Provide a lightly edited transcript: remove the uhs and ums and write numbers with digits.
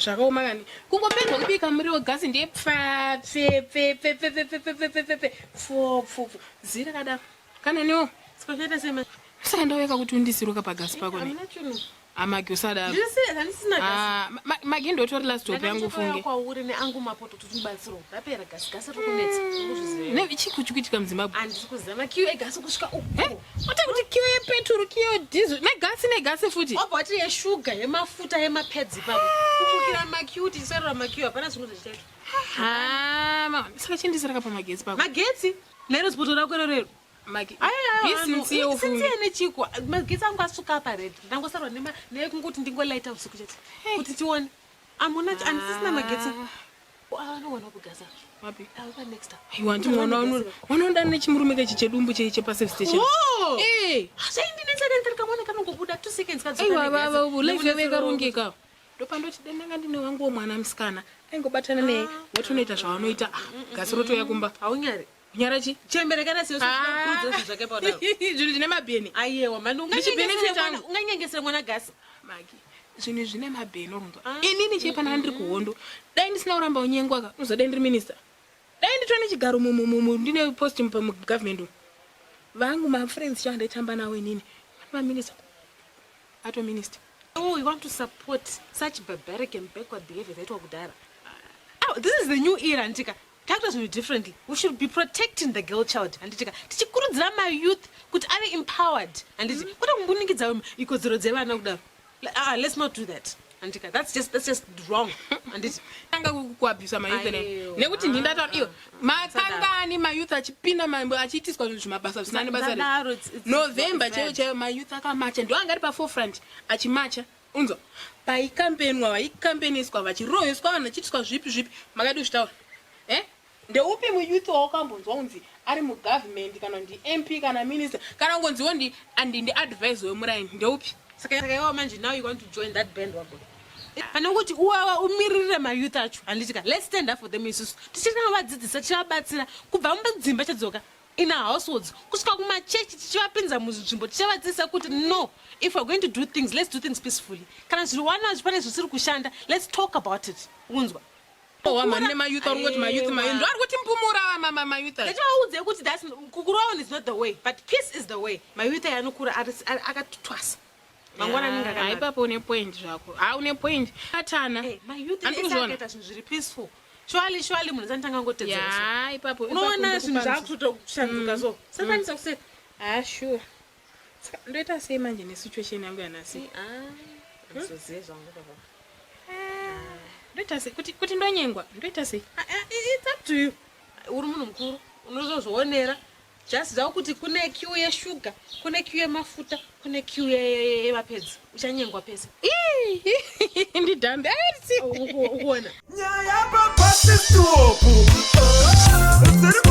Zvakaoma kani. Kungopedza kubika muriwo gasi ndiye pfa pfe pfe pfe pfe pfe pfe pfe pfe pfe pfe pfo pfo pfo. Zii rakadaro. Kana newo. Saka uchaita sei manje? Saka ndauya kuti undisiruka pagasi pako ne. Hamuna chinhu. Amagi usadaro. Ndisi handisina gasi. Ah, Magi ndotori last hope yangu ufunge. Kwauri neangu mapoto kuti undibatsirewo. Rapera gasi gasi riri kunetsa. Ungozviziva. Ne chii kuchikuitika muZimbabwe? Handisi kuziva makiyu egasi kusvika uku. Eh? Ota kuti kiyo yepeturu, kiyo yedhizuru, negasi negasi futi. Wabva wati yeshuga, yemafuta, yemapedzi ipapo. Kumukira makiyu tichisarura makiyu hapana zvimwe zvachichaitwa. Ha, ma, saka chindisiraka pamagetsi pako. Magetsi? Lero zipoto rako rero. Magi. Since nechiko magetsi angu asuka apa red. Ndangosarwa nema nekunguti ndingolaita usiku chete. Kuti tione. Amuna andisisina magetsi. Anowana kugasa. Wapi? Ava next. Aiwa ndinoona unoona nechimurume kechi chedumbu chei chepa service station. Oh! Eh. Zvaindinetsa kani kari kamwana kanongobuda 2 seconds kadzoka. Aiwa baba life yavo yakarongeka. Ndopandoti dai ndanga ndine wanguwo mwana musikana aingobatana naye wotonoita zvavanoita ah, gasi rotouya kumba. Haunyari. Kunyara chi? Chembere kana siyo kurudzira zvinhu zvake paudaro. Zvinhu zvine mabheni. Ayewa mani unganyengesere mwana gasi. Magi. Zvinhu zvine mabheni urunzwa. Ah. Inini chii pana ndiri kuhondo. Dai ndisina kuramba unyengwa ka unozodai ndiri minister. Dai nditori nechigaro mu ndine post mu government umu. Vangu ma friends chavo ndaitamba navo inini. Ma minister. Ato minister. Oh, you want to support such barbaric and backward behavior zaitwa kudhara. Oh, this is the new era ndika. Takuita zvinhu differently. We should be protecting the girl child handitika. Tichikurudzira mayouth kuti ave empowered handiti. Kwete kumbunikidza ikodzero dzevana kudaro. Ah, let's not do that. Handika. That's just wrong. Handiti. Tanga kuabuse mayouth ne. Nekuti ndindataura iyo makangani mayouth achipinda achiitiswa zvinhu zvimabasa zvisina nebasa. November chaiyo chaiyo mayouth akamacha ndo anga ari pa forefront achimacha. Unzwa paikampenwa vaikampeniswa vachiroheswa vanhu vachiitiswa zvipi zvipi makadi kuzvitaura eh? Ndeupi muyouth wawakambonzwa unzi ari mugovernment kana ndi MP kana minister kana kungonziwo ndi andi ndi advisor wemuraini ndeupi? Saka iwewe manje now you want to join that bandwagon pane kuti uwawa umiririre mayouth acho handiti ka let's stand up for them isusu tichinovadzidzisa tichivabatsira kubva mudzimba chadzoka in our households kusvika kumachechi tichivapinza muzvinzvimbo tichavadzidzisa kuti no if weare going to do things let's do things peacefully kana zviri wanazvo pane zvisiri kushanda let's talk about it unzwa Wamhani nemayouth ari kungoti mayouth mayouth ndo ari kuti mpumura mayouth ativaudze kuti that's kukurowa is not the way but peace is the way mayouth aya anokura akatwasa mangwana anenge akanaka ipapo une point zvako ha une point atana eh, mayouth akaita zvinhu zviri peaceful surely surely munhu sanitanga ngotedzera ya ipapo unoona zvinhu zvakutoshanduka so safanisa kuseka ha sure saka ndoita sei manje nesituation yangu yanhasi eh, ah, andizozive zvangu baba eh, ndoita sei kuti kuti ndonyengwa ndoita sei ah, ah, it's up to you uri munhu mukuru unozozvionera just zva kuti kune queue yeshuga kune queue yemafuta kune queue yevapedzi uchanyengwa pese ndidhambe ukuona nyaya papasi stop dziri.